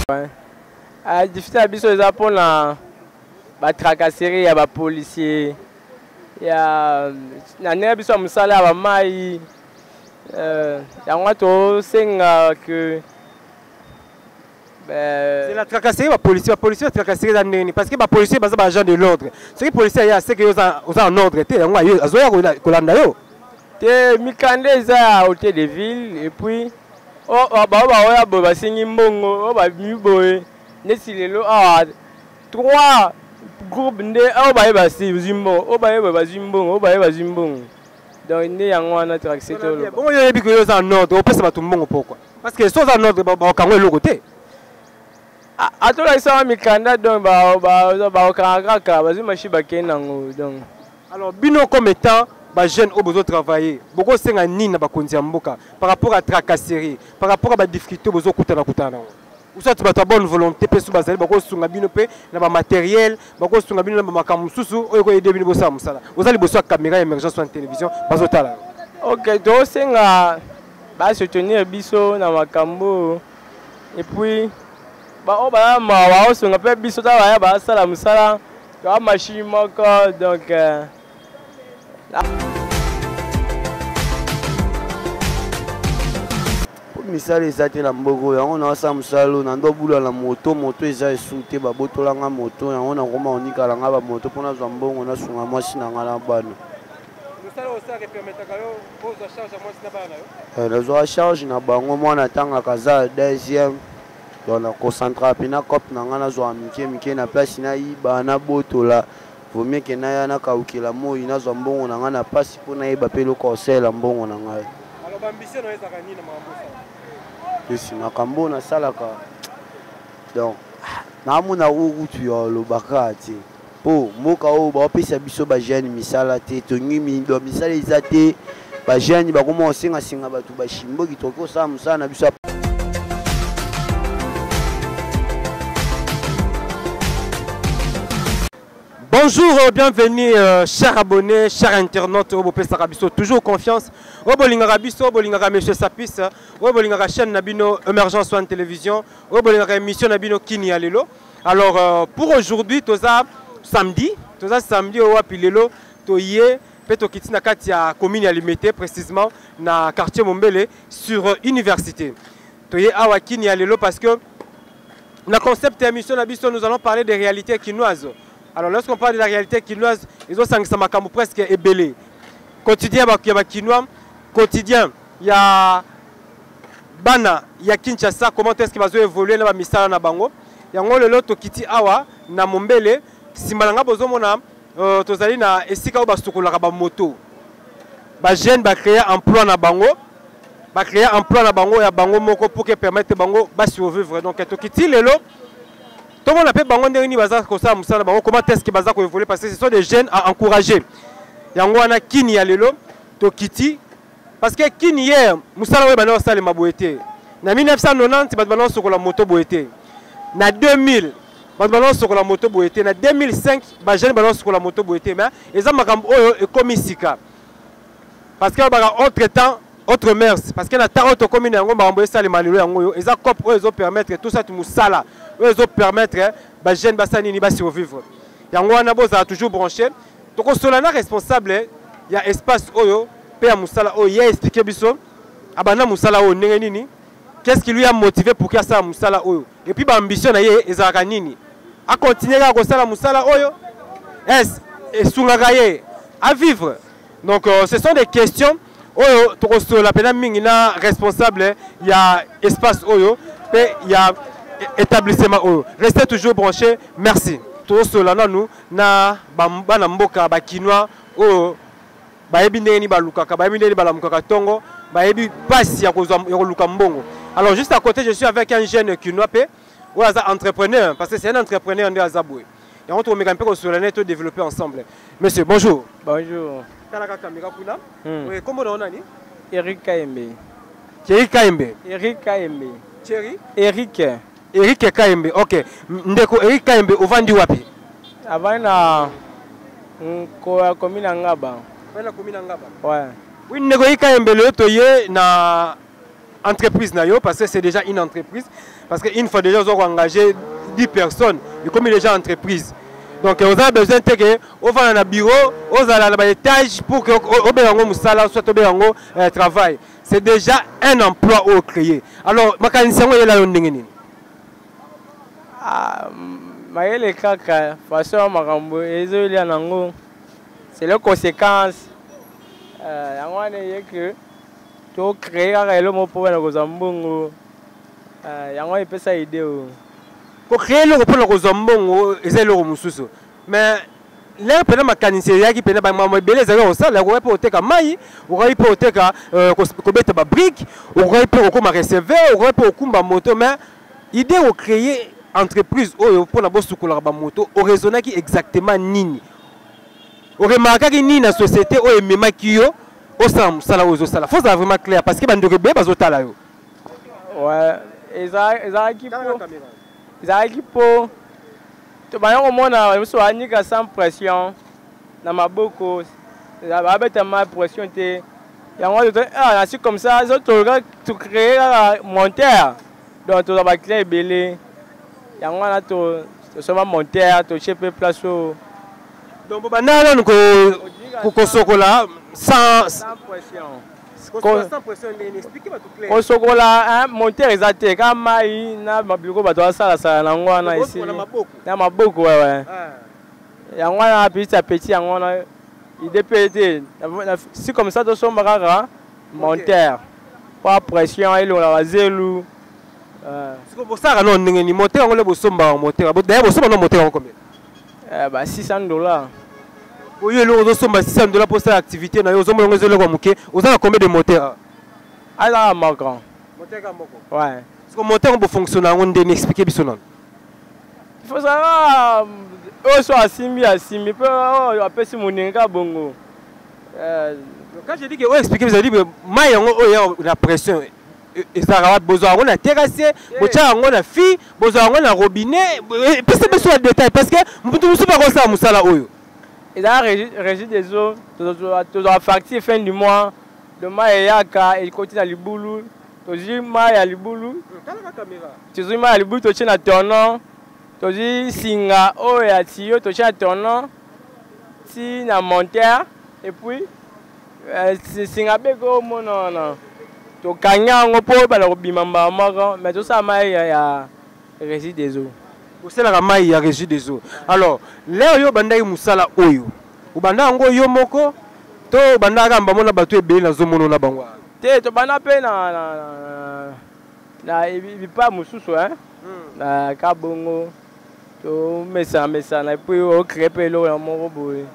Ah, difficulté na biso eza mpona batracasserie ya bapolicier ya na ndenge biso ya mosala ya bamai euh, yango tosenga que Euh, c'est la tracasserie ba policier ba policier ba tracasserie eza ndenge nini parce que ba policier baza ba agent de l'ordre soki policier aye aseke yo oza en ordre te yango aye azoya kolanda yo te mikanda eza ya hotel de ville et puis oh, oh, bao baoya boye basengi mbongo oyo oh, babimi boye neti lelo awa trois groupe nde oyo baye bazwi mbongo oyo baye boye bazwi mbongo oyo baye bazwi mbongo donc nde yango wana tracasserie toloba bongo yo oyebi ke yo oza en ordre opesa bato mbongo pourquoi parce que soki oza nordre bakokanga eloko te atolakisaka mikanda donc bakokanga kaka bazwi machine bakei nango donc alors bino comme étant bajeune oyo bozotravaille bokosenga nini na bakonzi ya mboka par rapport à tracasserie par rapport à badifficulté bozokutana kutana nango soit bato ya bonne volonté mpe so bazali bakosunga bino mpe na bamateriel bakosunga bino na bamakambo mosusu oyo ekoyede bino bosala mosala oza liboso ya caméra ya émergence wana télévision bazotala ok tosenga ba soutenir biso na makambo et puis baoyo baza mawa baosunga mpe biso ta baya basala mosala toa machine moko donc euh, mpo misala eza te na mboka oyo yango naosala mosala oyo nando bula na moto moto eza esu te babotola nga moto yango nakoma konikala nga bamoto mpo nazwa mbongo nasunga mwasi na nga na bana Eh, nazwaka charge na bango mwana atangaka aza deuxième donc na concentraka mpena cope na ngai nazwaka mike mike na place nayiba nabotola vaut mieux ke naya nakaukela moi nazwa mbongo na ngai na mpasi mpo nayeba mpe eloko kosalela mbongo na ngai esi makambo oyo nasalaka donc naamona oyo kutu ya olobaka te Po mboka oyo baopesa biso ba jeune misala te tongi do misala eza te ba jeune bakoma kosenga senga bato ba shimboki tokoki kosala mosala na biso. Bonjour, euh, bienvenue euh, chers abonnés, chers internautes, oyo bopesaka biso toujours confiance, oyo bolingaka biso, bolingaka monsieur Sapis, oyo bolingaka chaîne na bino Emergence One Télévision, oyo bolingaka émission na bino Kini ya lelo. Alors euh, pour aujourd'hui toza samedi, toza samedi oyo wapi lelo toye mpe tokiti na kati ya commune ya Limete précisément na quartier Mombele sur euh, université. Toye awa Kini ya lelo parce que na concept ya émission na biso nous allons parler des réalités kinoises. Alors lorsqu'on parle de la réalité kinoise, ezosangisa makambo presque ebele. Quotidien ya ba kinois, quotidien ya bana ya Kinshasa comment est-ce que bazo évoluer na ba misala na bango yango lelo tokiti awa na Mombele sima na nga bozomona euh, tozali na esika oyo basukolaka ba moto ba jeunes ba créer emploi na bango ba créer emploi na bango ya bango moko pour que permettre bango ba survivre donc tokiti lelo tomona mpe bango ndenge nini baza kosala mosala na bango comment est-ce que baza koévoluer parce que ce sont des jeunes à encourager yango wana kini ya lelo tokiti Parce que kin hier musala oyo banda kosalema boye te. Na 1990 bato banda kosokola moto boye te. Na 2000 bato banda kosokola moto boye te. Na 2005 ba jeunes banda kosokola moto boye te. Mais eza makambo oyo ekomi sika. Parce que baka autre temps autre mœurs parce que na temps oyo tokomi na yango makambo esalema lelo yango oyo eza cop oyo ezo permettre tout ça musala oyo ezo permettre ba jeunes basala nini ba survivre yango wana bozala toujours branché tokosola na responsable ya espace oyo mpe ya mosala oyo ye explike biso abanda mosala oyo ndenge nini qu'est-ce qui lui a motivé pour que asala mosala oyo et puis baambition na ye ezalaka nini akontinue kaka kosala mosala oyo est esungaka ye à vivre donc euh, ce sont des questions oyo tokosolola mpena mingi na responsable ya espace oyo mpe ya établissement oyo restez toujours branché merci tozosolola nanu na bana mboka bakinois oyo bayebi ndenge nini balukaka bayebi ndenge nini balamukaka ntongo bayebi mpasi ya koluka mbongo alors juste à côté je suis avec un jeune kinois mpe oyo aza entrepreneur parce que c'est un entrepreneur nde aza boye yango tokomeka mpe kosolola naye todévelopper ensemble monsieur bonjour bonjour talaka kamera kuna hmm. kombo na yo nani eric kayembe thierry kayembe eric kayembe thierry eric Eric Kayembe, ok. Ndeko Eric Kayembe, ovandi wapi? Avandi na nkoya commune ya Ngaba. Avandi na commune ya Ngaba. Ouais. Oui, ndeko Eric Kayembe, lelo toye na Entreprise na yo, parce que c'est déjà une entreprise, parce que une fois déjà oza koengage 10 personnes, ekomi déjà entreprise. Donc oza besoin te ke ovanda na bureau, ozala na baétage pour que obenga yango mosala, soit obenga yango travail. C'est déjà un emploi oyo créé. Alors makanisi yango eyela yo ndenge nini? Ah, mayele kaka façon ya makambo ezolia nango, c'est le conséquence. Yango wana eye ke tocrée kaka eloko moko mpo bana kozwa mbongo. Yango epesa idée oyo. Kocrée eloko mpona kozwa mbongo eza eloko mosusu, mais lere mpena makanisi eyaki mpena, bamamo ebele ezalaki kosala. Okoki mpe koteka mai, okoki mpe koteka, kobeta babrique, okoki mpe kokóma receveur, okoki mpe kokumba moto, mais idée kocréer entreprise oyo mpona bosukolaka bamoto, oraisonnaki exactement nini? Oremarkaki nini na société oyo ememaki yo osala mosala oyo ozosala? Faut ozala vraiment clair, parce que bandeko ebele bazotala yo. Ouais, ezalaki mpo tobanda komona biso banika sans pression na maboko, babeta ma pression te. Yango nasi comme ça so toluka tocrée kaka monteur, donc tozwa baclient ebele. Yango wana tosomba monteur, totie mpe place oyo. Donc bobanda nanu kosokola sans pression. Kosokola, monteur eza te, kaka mai na biloko bato basalasala nango wana esili na maboko. Wewe yango wana petit à petit, yango wana idée mpe te. Si comme ça tosomba kaka monteur po pression elongola bazelu. Siko bosalaka no ndenge ni moteur yango nde bosombaka moteur? D'ailleurs bosomba no moteur yango combien? Ba 600 $. Oyo eloko ozosomba 600 $ mpo osala activité na yo, ozomona yango eza eloko ya moke. Oza na combien de moteur? Azaka moko. Moteur kaka moko? Ouais. Siko moteur yango bofonctionne yango ndeni? Explique biso nano. Fosaka oyo so asimbi, asimbi mpe oyo apesi moninga bongo. Quand je dis que oyo explique, ezali mai yango oyo na pression ezalaka wapi? Bozwa yango na terrasse, botya yango na fille, bozwa yango na robinet? Epesa biso ya détail, parce que mutu mosusu bakosala mosala oyo. Ezala Régie des eaux, tozwaka facture fin du mois de mai, eyaka ekoti na libulu, tozwi mai ya libulu, tozwi mai ya libulu, totie na tonneau, tozwi singa oyo ya tuyau, totie na tonneau ti na monteur, et puis singa beko omona wana, tokangi yango mpo oyebana kobima mbala moko, mais tosala mai ya Régie des eaux. Osalaka mai ya Régie des eaux. Alors leo oyo obandaki mosala oyo, obanda yango yo moko to obandaka kaka mbamona bato ebele nazomona na bango? Te, tobanda mpe na bipa mosusu na ka bongo, tomesana mesana, et puis ocrée mpe eloko na moko boye.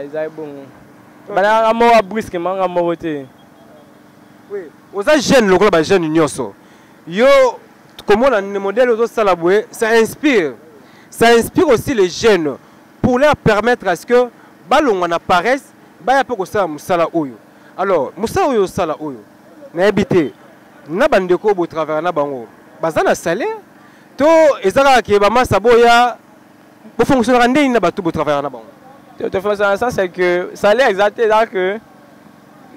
Ezali bongo, tobandaka moko brusquement, nga moko te. Oza jeune lokola bajeune nyonso. Yo komona modèle ozosala boye, ça inspire, ça inspire aussi les jeunes pour leur permettre à ce que balongwa na paresse, baya mpe kosala mosala oyo. Alors mosala oyo osala oyo, nayebi te na bandeko oyo botravaille na bango baza na salaire to eza kaka ke bamasa boya? Bofonctionnaka ndenge nini na bato botravaillaka na bango? Tofonctionne na sens que salaire eza te, eza que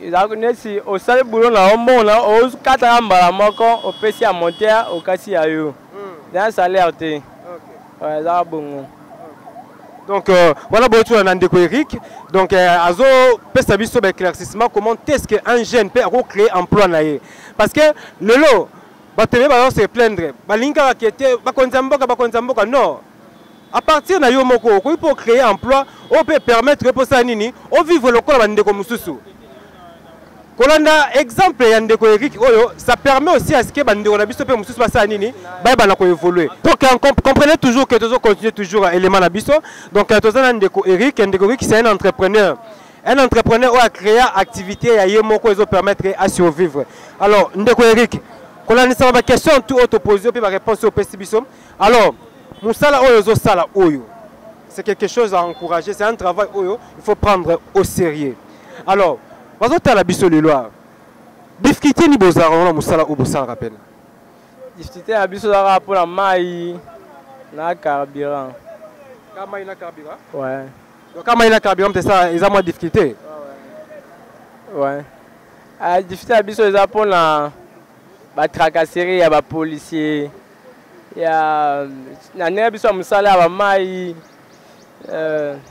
ezalaki neti osali boulot na yo, mbongo na okataka mbala moko, opesi ya monteur, okasi ya yo, eza salaire te, ezaka bongo. Donc voilà, boyotuna na ndeko Eric. Donc azopesa biso baéclaircissement comment est-ce que un jeune mpe akocréer emploi na ye, parce que lelo bato ebele bazo se plaindre, balingi kaka ke te bakonzi ya mboka, bakonzi ya mboka. Non, à partir na yo moko okoki mpo créer emploi oyo mpe permettre mpo osala nini, ovivre lokola bandeko mosusu. Kolanda exemple ya ndeko Eric oyo, ça permet aussi à ce que bandeko na biso mpe mosusu basala nini, bayebana koévoluer. Donc comprenez toujours que tozo continuer toujours élément na biso. Donc toza na ndeko Eric. Ndeko Eric, c'est un entrepreneur, un entrepreneur oyo a créé activité ya ye moko ezopermettre à survivre. Alors ndeko Eric, kolandisama baquestion tout oyo topose mpe baréponse oyo opesi biso, alors mosala oyo ozosala oyo, c'est quelque chose à encourager, c'est un travail oyo il faut prendre au sérieux. Alors bazotala biso lelo awa, difficulté nini bozalaka wana mosala oyo bosalaka pena? Difficulté na biso ezalaka mpona mai na carburant. Ka mai na carburant? Ouais. Donc ka mai na carburant mpe eza, eza mwa difficulté? Ouais, difficulté na biso eza mpona Batracasserie ya bapolicier ya na ndenge biso ya mosala ya bamai,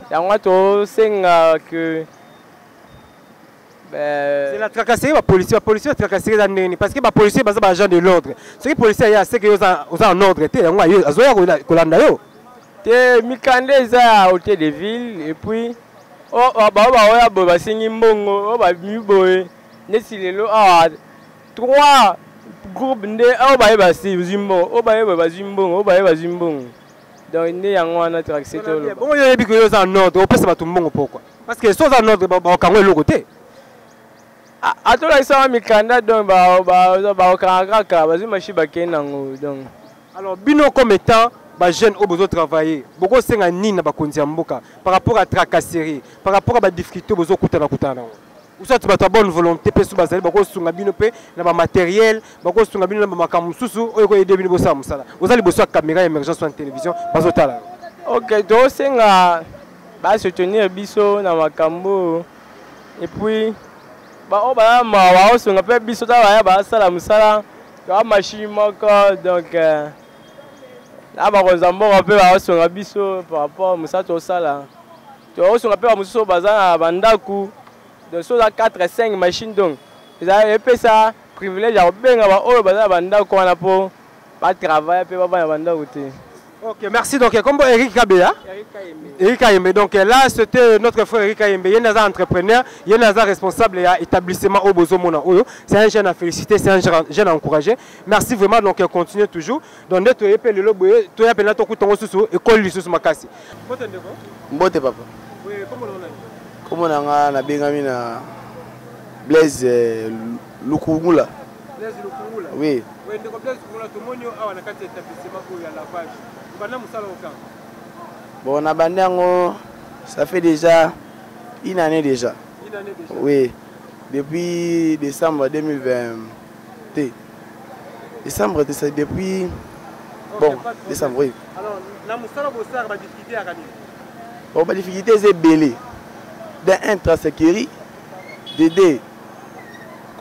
yango tosenga que C'est la tracasserie bapolicier. Bapolicier batracasserie eza ndenge nini? Parce que bapolicier baza baagent de l'ordre. Soki policier aye, aseke yo oza en ordre te, yango azoya kolanda yo. Te, mikanda eza ya hôtel de ville. Et puis bao baoya boye, basengi mbongo oyo babimi boye. Neti lelo awa, trois groupe nde oyo baye bazwi mbongo, oyo baye boye bazwi mbongo, oyo baye bazwi mbongo. Donc nde yango wana tracasserie toloba. Bongo yo oyebi ke yo oza en ordre, opesa bato mbongo pourquoi? Parce que so oza en ordre, bakokango eloko te. Atolakisaka mikanda, donc bakokanga kaka, bazwi machine, bakei nango donc. Alors bino comme étant bajeune oyo bozotravailler, bokosenga nini na bakonzi ya mboka par rapport à tracasserie, par rapport à badifficulté bozokutana kutana nango? Soit bato ya bonne volonté mpe so bazali, bakosunga bino mpe na bamatériel, bakosunga bino na bamakambo mosusu oyo koaider bino bosala mosala. Oza liboso ya caméra ya Émergence One Télévision, bazotala. Ok, tosenga basoutenir biso na makambo. Et puis baoyo baza mawa, baosunga mpe biso. Ta baya basala mosala, toa machine moko. Donc na bakonzi ya mboka mpe baosunga biso par rapport mosala tosala. Tokosunga mpe bamosusu oyo baza na bandako. Donc so oza 4, 5 machine, donc eza epesa privilège ya kobenga baoyo baza na bandako wana mpo batravaille mpe bavanda bandako te. Ok, merci. Donc, comme Eric Kabea, Eric Kayembe. Donc là, c'était notre frère Eric Kayembe. Il est un entrepreneur, il est un responsable ya établissement oyo bozomona oyo. C'est un jeune à féliciter, c'est un jeune à encourager. Merci vraiment. Donc, continuez toujours. Donc, nde toye pe lelo boye, toya pe na tokutango susu école lisusu makasi. Mbote ndeko. Mbote papa. Oui, comment on a? Kombo na nga nabengami na Blaise Lukungula. Blaise Lukungula. Oui. Oui, ndeko Blaise Lukungula, tomoni yo awa na kati ya établissement oyo ya lavage. Banda mosala okanga? Bon, na bandi yango, ça fait déjà une année déjà. Une année déjà. Oui. Depuis décembre 2020. Décembre, c'est depuis bon, pas de problème. Décembre, oui. Alors, na mosala bosala, ba difficulté ya nini? Bon, ba difficulté eza ebele. D'un, un, tracasserie. De deux,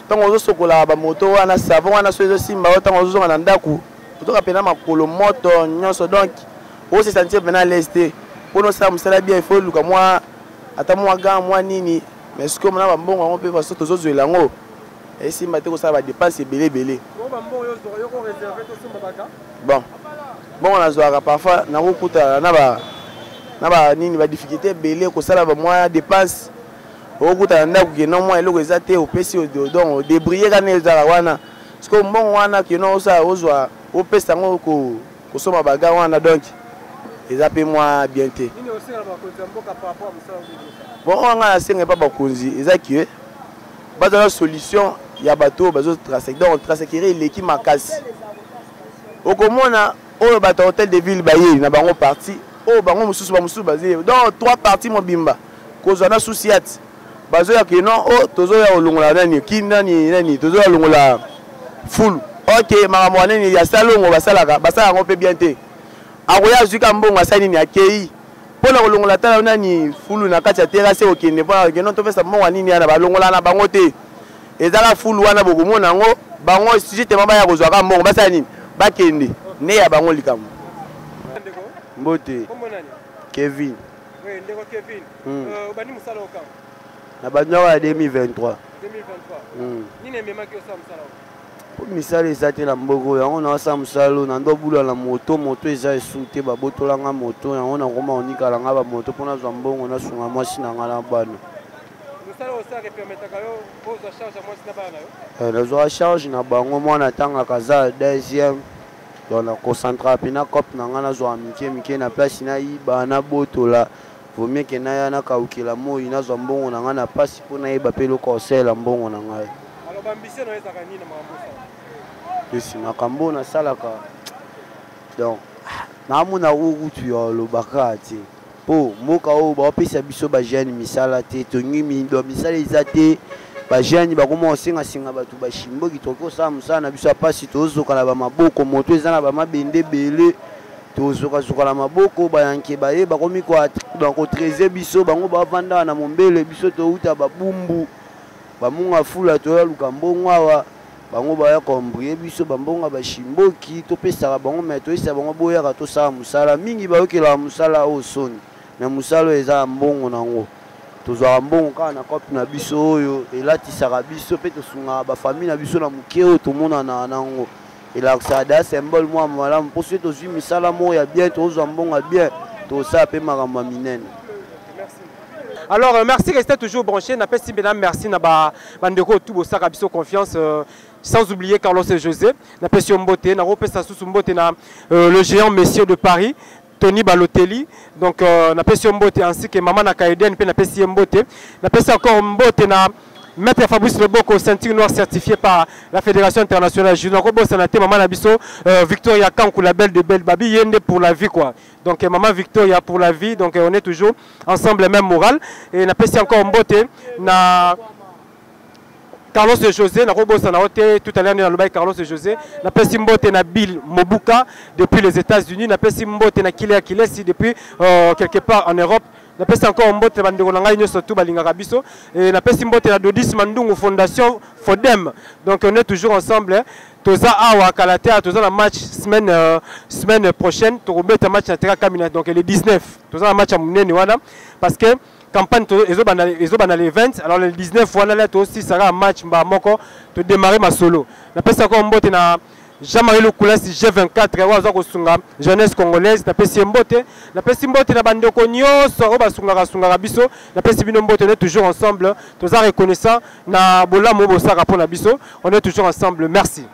ntango ozosokola bamoto wana, savon wana so ezosimba yo, ntango ozozonga na ndako, ozoka mpena makolo moto nyonso. Donc ose sentir mpena à l'aise te. Mpona osala mosala bien, il faut luka mwa ata mwa gant, mwa nini. Mais sikoyo mona bambongo yango mpe façon tozozwela yango esimba te, kosala badépenses ebele ebele. Bon, bambongo yo yo ko réserver tosomba baka. Bon, bongo nazwaka parfois, nakokutana na ba nini, badifficulté ebele kosala bamwa dépense. Okokutana ndako keno mwa eloko eza te, opesi, donc odébrouille kaka nde ezalaka wana. Sikoyo mbongo wana keno osala, ozwa, opesa yango kosomba baga wana, donc eza mpe mwa bien te. Nini osenga na bakonzi ya mboka par rapport à mosala oyo bozosala? Bon, oyo ngai nasenga epa bakonzi eza ke bazala solution ya bato oyo bazotracasser. Donc tracasserie eleki makasi. Okomona oyo bato ya hôtel de ville baye na bango parti, oyo bango mosusu, bamosusu baze. Donc trois parti mobimba kozwa na susiate, bazoya ke non, o tozoya kolongola nani ki nani nani, tozoya kolongola fulu. Ok, makambo ya nini ya salongo basalaka, basala yango mpe bien te. Akoya, azwika mbongo, asali nini, akei mpona kolongola tala nani fulu na kati ya terrasse. Okende mpona kende topesa mbongo ya nini wana, balongola na bango te. Ezaka fulu wana, bokomona yango bango justement baya kozwaka mbongo, basala nini, bakende nde ya bango likambo. Ndeko? Mbote. Kombo nani? Kevin. Oui, ndeko Kevin. Obandi mosala okanga? Na bandi yango ya 2023. 2023. Nini ememaki osala mosala oyo? Mpo misala eza te na mboka oyo. Yango naosala mosala oyo na ndo bula na moto. Moto eza esu te, babotolanga moto. Yango nakoma konikala nga bamoto mpo nazwa mbongo, nasunga mwasi na nga na bana. Mosala oyo osalaka epermettaka yo ozwa charge ya mwasi na bana na yo? Nazwaka charge na bango. Mwana atangaka, aza deuxième. Donc naconcentraka mpena cope na nga, nazwaka mike mike na place nayiba, nabotola. Vaut mieux ke naya nakaukela moi, nazwa mbongo na ngai na pasi mpo nayeba mpe eloko kosalela mbongo na ngai. Alors, baambition na yo ezalaka nini na makambo osala? Esi makambo oyo nasalaka, donc naamona oyo kutu ya olobaka te, mpo mboka oyo baopesa biso bajeune misala te. Tongi do misala eza te, bajeune bakoma kosengasenga bato bashimboki. Tokoki kosala mosala na biso ya mpasi, tozoka na bamaboko, moto eza na bamabende ebele, tozokazoka na maboko. Bayanke baye bakomi kotreze biso, bango bavandaka na mombele, biso touta babumbu, bamunga fula, toyaluka mbongo awa. Bango baya koembrouiller biso bambongo ya bashimboki topesaka bango, mais toyesa bango boyaka tosala mosala. Mingi bayokelaka mosala oyo soni, mais mosala oyo eza ya mbongo nango. Tozwaka mbongo kaka na cope na biso oyo elatisaka biso mpe tosungaka bafamille na biso na moke oyo tomonana nango. Elakisaka da symbole mwa malamu, mpo soki tozwi misala moko ya bien, tozwa mbongo ya bien, tosala mpe makambo ya minene. Alors merci, restez toujours branchés. Napesi mbena merci na ba bandeko tout bosaka biso confiance, sans oublier Carlos et José. Napesi yo mbote, na repesa susu mbote na le géant monsieur de Paris, Tony Balotelli. Donc napesi yo mbote ainsi que maman na Kaeden pe napesi ye mbote. Napesi encore mbote na Maître Fabrice Loboko, ceinture noire certifiée par la Fédération internationale judo. Nakobosa te maman na biso Victoria Kankou, la belle de belle babi yende pour la vie quoi. Donc maman Victoria pour la vie, donc on est toujours ensemble, même moral. Et napesi encore mbote na Carlos et José, na robo sana ote tout à l'heure na lobai Carlos et José, na pesi mbote na Bill Mobuka depuis les États-Unis, na pesi mbote na Kilea Kilesi depuis quelque part en Europe, na pesi encore mbote bandeko na ngai nyonso tout balingaka biso, et na pesi mbote na Dodis Mandungu Fondation Fodem. Donc on est toujours ensemble, hein. Toza awa kalatea, toza na match semaine prochaine, tokobeta match na Terra Kamina, donc le 19. Toza na match ya munene wana parce que campagne to ezo bana le 20, alors le 19 wana là to aussi sera match mba moko to démarrer ma solo. Na pesa ko mbote na Jean-Marie Lukulasi G24 oyo aza kosunga jeunesse congolaise, napesi ye mbote, napesi mbote na bandeko nyonso oyo basungaka sungaka biso, napesi bino mbote, on est toujours ensemble, toza reconnaissant na bolamu oyo bosaka mpona biso, on est toujours ensemble, merci.